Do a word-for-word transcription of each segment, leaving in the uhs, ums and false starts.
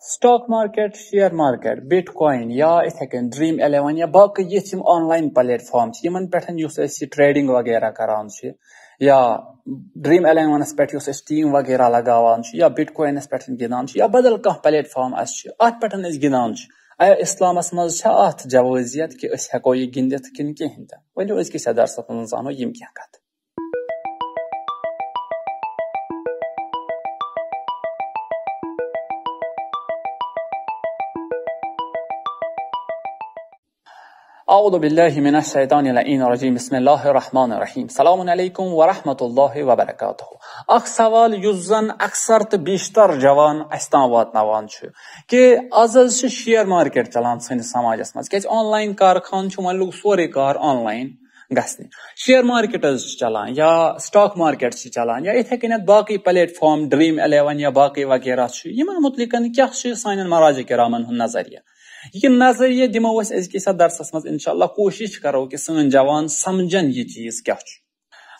Stock market, share market, bitcoin یا اِتھے کٔنۍ ڈریم الیون یا باقٕے یِتھ یِم آن لاین پلیٹ فارم چھِ، یِمن پٮ۪ٹھ یُس أسۍ یہِ ٹریڈنگ وغیرہ کران چھِ یا ڈریم الیونس پٮ۪ٹھ یُس أسۍ ٹیم وغیرہ لگاوان چھِ یا بٹ کوینس پٮ۪ٹھ گِنٛدان چھِ یا بدل کانٛہہ پلیٹ فارم اَسہِ چھِ، اتھ پٮ۪ٹھ أسۍ گِنٛدان چھِ، آیا اسلامس منٛز چھا اتھ جوازیت کہِ أسۍ ہٮ۪کو یہِ گِنٛدِتھ کِنہٕ کِہیٖنۍ تہِ؟ ؤلِو أزکِس یتھ درسس منٛز زانو یِم کینٛہہ کتھٕ۔ اعوذ باللہ من الشیطان اللعین الرجیم۔ بسم اللہ الرحمن الرحیم۔ السلام علیکم ورحمۃ اللہ وبرکاتہ۔ اکھ سوال یُس زن اکثر تہٕ بیشتر جوان اسہِ تام واتناوان چھُ کہِ از حظ چھِ شیئر مارکیٹ چلان سٲنِس سماجس منٛز، کیازِ آن لاین کارخان چھُ، وۄنۍ لوٚگ سورُے کار آن لاین گژھنہِ۔ شیئر مارکیٹ حظ چھِ چلان یا سٹاک مارکیٹ چھِ چلان یا اِتھے کٔنٮ۪تھ باقٕے پلیٹ فارم ڈریم الیون یا باقٕے وغیرہ چھِ، یِمن متعلق کیٛاہ چھُ سانٮ۪ن مراجع کرامن ہُنٛد نظریہ؟ یہِ نظریہ دِمو أسۍ أزکِس یتھ درسس منٛز انشاءاللہ، کوٗشش کرو کہِ سٲنۍ جوان سمجھن یہِ چیٖز کیٛاہ چھُ۔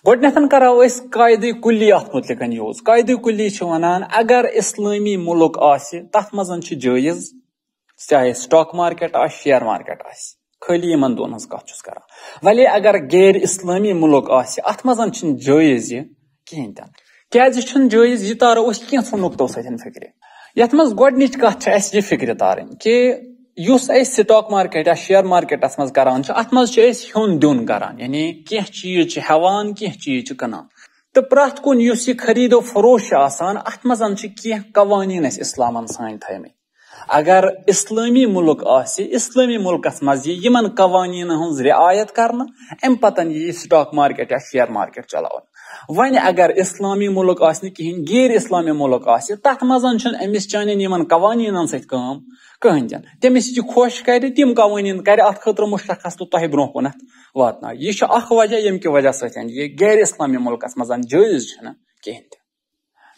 گۄڈٕنیتھ کرو أسۍ قاعدٕ کُلی اتھ متعلق یوٗز۔ قاعدٕ کُلی چھِ ونان، اگر اسلٲمی مُلک آسہِ، تتھ منٛز چھِ جٲیز، چاہے سٹاک مارکیٹ آسہِ، شیئر مارکیٹ آسہِ، خٲلی یِمن دۄن ہٕنٛز کتھ چھُس کران۔ ولی اگر غیر اسلٲمی مُلک آسہِ، اتھ منٛز چھِنہٕ جٲیز یہِ کِہیٖنۍ تہِ نہٕ۔ کیازِ چھُنہٕ جٲیز؟ یہِ تارو أسۍ کینٛژھو نُقطو سۭتۍ فِکرِ۔ یتھ منٛز گۄڈٕنِچ کتھ چھِ اسہِ یہِ فِکرِ تارٕنۍ کہِ یُس أسۍ سٹاک مارکیٹ یا شیئر مارکیٹس منٛز کران چھِ، اتھ منٛز چھِ أسۍ ہیوٚن دیُن کران، یعنی کینٛہہ چیٖز چھِ ہٮ۪وان، کینٛہہ چیٖز چھِ کٕنان۔ تہٕ پرٛٮ۪تھ کُنہِ یُس یہِ خرید و فروش چھِ آسان، اتھ منٛز چھِ کینٛہہ قوانین اسہِ اسلامن سٲنۍ تھٲومٕتۍ۔ اگر اسلٲمی مُلک آسہِ، اسلٲمی مُلکس منٛز یہِ یِمن قوانینن ہٕنٛز رعایت کرنہٕ، امہِ پتن یی سٹاک مارکیٹ یا شیئر مارکیٹ چلاونہٕ۔ وۄنۍ اگر اسلٲمی مُلک آسہِ نہٕ کِہیٖنۍ، غیر اسلٲمی مُلک آسہِ، تتھ منٛز چھُنہٕ أمِس چانٮ۪ن یِمن قوانینن سۭتۍ کٲم کٕہٕنۍ تہِ نہٕ۔ تٔمِس یہِ خۄش کرِ، تِم قوانین کرِ اتھ خٲطرٕ مشخص تہٕ تۄہہِ برونٛہہ کُنتھ واتناو۔ یہِ چھُ اکھ وجہ ییٚمہِ کہِ وجہ سۭتۍ یہِ غیر اسلٲمی مُلکس منٛز جٲیز چھُنہٕ کِہیٖنۍ تہِ۔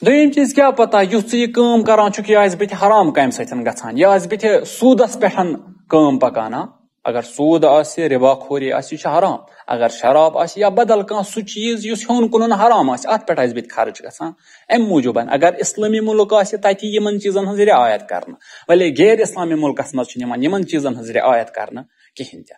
دوٚیِم چیٖز، کیٛاہ پتہ یُتھ ژٕ یہِ کٲم کران چھُکھ، یہِ آسہِ بٕتھِ حرام کامہِ سۭتۍ گژھان، یہِ آسہِ بٕتھِ سوٗدس پٮ۪ٹھ کٲم پکان۔ ہا، اگر سوٗد آسہِ، رِبا خوری آسہِ، یہِ چھُ حرام۔ اگر شراب آسہِ یا بدل کانٛہہ سُہ چیٖز یُس ہیوٚن کٕنُن حرام آسہِ، اتھ پٮ۪ٹھ آسہِ بٕتھِ خرٕچ گژھان۔ امہِ موٗجوٗبن اگر اسلٲمی مُلک آسہِ، تتہِ یی یِمن چیٖزن ہٕنٛز رعایت کرنہٕ۔ ولی غیر اسلٲمی مُلکس منٛز چھُنہٕ یِوان یِمن چیٖزن ہٕنٛز رعایت کرنہٕ کِہیٖنۍ تہِ۔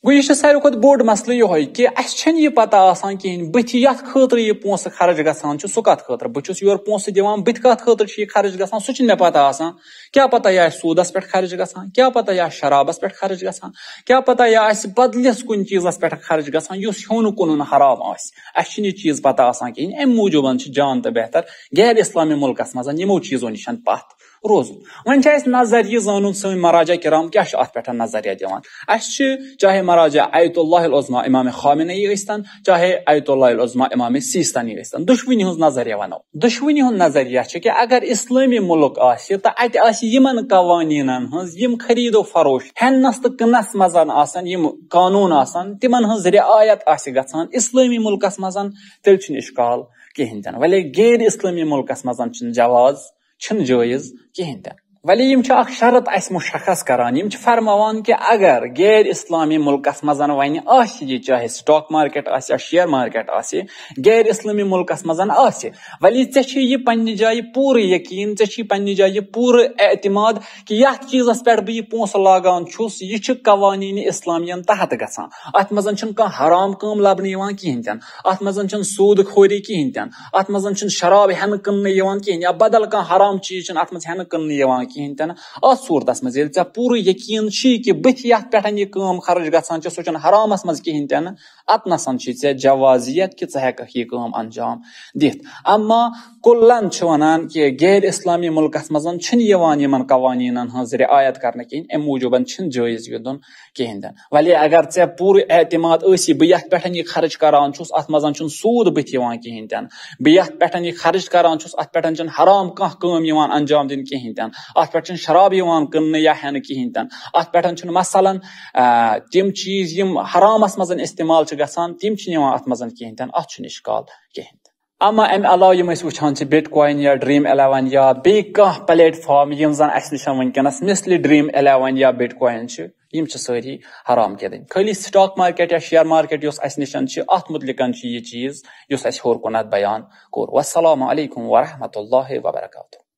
گوٚو، یہِ چھُ ساروی کھۄتہٕ بوٚڑ مسلہٕ یِہوٚے کہِ اَسہِ چھَنہٕ یہِ پتہ آسان کِہیٖنۍ، بٕتھِ یَتھ خٲطرٕ یہِ پونٛسہٕ خرٕچ گژھان چھُ، سُہ کَتھ خٲطرٕ۔ بہٕ چھُس یورٕ پونٛسہٕ دِوان، بٕتھِ کَتھ خٲطرٕ چھُ یہِ خرٕچ گژھان، سُہ چھُنہٕ مےٚ پتہ آسان۔ کیٛاہ پتہ یہِ آسہِ سوٗدَس پٮ۪ٹھ خرٕچ گژھان، کیٛاہ پتہ یہِ آسہِ شرابَس پٮ۪ٹھ خرٕچ گژھان، کیٛاہ پتہ یہِ آسہِ بدلِس کُنہِ چیٖزَس پٮ۪ٹھ خرٕچ گژھان، یُس ہیوٚن کٕنُن حرام آسہِ۔ اَسہِ چھُنہٕ یہِ چیٖز پتہ آسان کِہیٖنۍ۔ اَمہِ موٗجوٗبَن چھُ جان تہٕ بہتر غیر اِسلٲمی مُلکَس منٛز یِمو چیٖزو نِش پَتھ روزُن۔ وۄنۍ چھِ اَسہِ نظر یہِ زانُن، سٲنۍ مراجع کرام کیٛاہ چھُ اَتھ پٮ۪ٹھ نظریہ دِوان۔ اَسہِ چھِ چاہے مراجع آیت اللہ العظمیٰ امام خامنہ ای ٲسۍتن، چاہے آیت اللہ العظمیٰ امام سیستانی ٲسۍتن، دُشوٕنی ہٕنٛز نظریہ وَنو۔ دُشوٕنی ہُنٛد نظریہ چھُ کہِ اگر اسلٲمی مُلک آسہِ تہٕ اَتہِ آسہِ یِمن قوانینن ہٕنٛز، یِم خرید و فروش، ہٮ۪نس تہٕ کٕنس منٛز آسن، یِم قانوٗن آسن، تِمن ہٕنٛز رعایت آسہِ گژھان اسلٲمی مُلکس منٛز، تیٚلہِ چھُنہٕ اشکال کِہیٖنۍ تہِ نہٕ۔ ولی غیر اسلٲمی مُلکس منٛز چھُنہٕ جواز، چھُنہٕ جٲیز کِہیٖنۍ تہِ نہٕ۔ ولی یِم چھِ اکھ شرط اَسہِ مشخص کران، یِم چھِ فرماوان کہِ اگر غیر اسلٲمی مُلکس منٛز وۄنۍ آسہِ یہِ، چاہے سٹاک مارکیٹ آسہِ یا شیئر مارکیٹ آسہِ، غیر اسلٲمی مُلکس منٛز آسہِ، ولی ژےٚ چھُے یہِ پننہِ جایہِ پوٗرٕ یقیٖن، ژےٚ چھُے پننہِ جایہِ یہِ پوٗرٕ اعتماد کہِ یتھ چیٖزس پٮ۪ٹھ بہٕ یہِ پونٛسہٕ لاگان چھُس، یہِ چھُ قوانین اسلامیَن تحت گژھان۔ اتھ منٛز چھُنہٕ کانٛہہ حرام کٲم لبنہٕ یِوان کِہیٖنۍ تہِ نہٕ، اتھ منٛز چھُنہٕ سوٗد خوری کِہیٖنۍ تہِ نہٕ، اتھ منٛز چھُنہٕ شراب ہٮ۪نہٕ کٕننہٕ یِوان کِہیٖنۍ یا بدل کانٛہہ حرام چیٖز چھُنہٕ اتھ منٛز ہٮ۪نہٕ کٕننہٕ یِوان کِہیٖنۍ تہِ نہٕ۔ اتھ صوٗرتس منٛز ییٚلہِ ژےٚ پوٗرٕ یقیٖن چھُے کہِ بٕتھِ یتھ پٮ۪ٹھ یہِ کٲم خرٕچ گژھان چھِ، سُہ چھُنہٕ حرامس منٛز کِہیٖنۍ تہِ نہٕ، اتنَسَن چھِ ژےٚ جوازیت کہِ ژٕ ہٮ۪کَکھ یہِ کٲم انجام دِتھ۔ اما کُلن چھِ وَنان کہِ غیر اسلامی مُلکس منٛز چھِنہٕ یِوان یِمن قوانینن ہٕنٛز رعایت کرنہٕ کِہیٖنۍ، امہِ موٗجوٗبن چھِنہٕ جٲیز گِنٛدُن کِہیٖنۍ تہِ نہٕ۔ ولی اگر ژےٚ پوٗرٕ اعتماد ٲسی بہٕ یتھ پٮ۪ٹھ یہِ خرٕچ کران چھُس، اتھ منٛز چھُنہٕ سوٗد بٕتھِ یِوان کِہیٖنۍ تہِ نہٕ، بہٕ یتھ پٮ۪ٹھ یہِ خرٕچ کران چھُس، اتھ پٮ۪ٹھ چھُنہٕ حرام کانٛہہ کٲم یِوان انجام دِنہٕ کِہیٖنۍ تہِ نہٕ، اتھ پٮ۪ٹھ چھُنہٕ شراب یِوان کٕننہٕ یا ہٮ۪نہٕ کِہیٖنۍ تہِ نہٕ، اتھ پٮ۪ٹھ چھُنہٕ مثلاً آ، تِم چیٖز یِم حرامس منٛز استعمال چھِ گژھان، تِم چھِنہٕ یِوان اتھ منٛز کِہیٖنۍ تہِ نہٕ، اتھ چھُنہٕ اشکال کِہیٖنۍ تہِ۔ اما امہِ علاوٕ یِم أسۍ وٕچھان چھِ بٹ کوین یا ڈریم الیون یا بیٚیہِ کانٛہہ پلیٹ فارم یِم زن اسہِ نِش وٕنکیٚنس مثلِ ڈریم الیون یا بٹ کوین چھِ، یِم چھِ سٲری حرام کیدٕنۍ۔ خٲلی سٹاک مارکیٹ یا شیئر مارکیٹ یُس اسہِ نِش چھِ، اتھ متعلق چھُ یہِ چیٖز یُس اسہِ ہیوٚر کُنتھ بیان کوٚر۔ والسلام علیکم ورحمۃ اللہ وبرکاتہ۔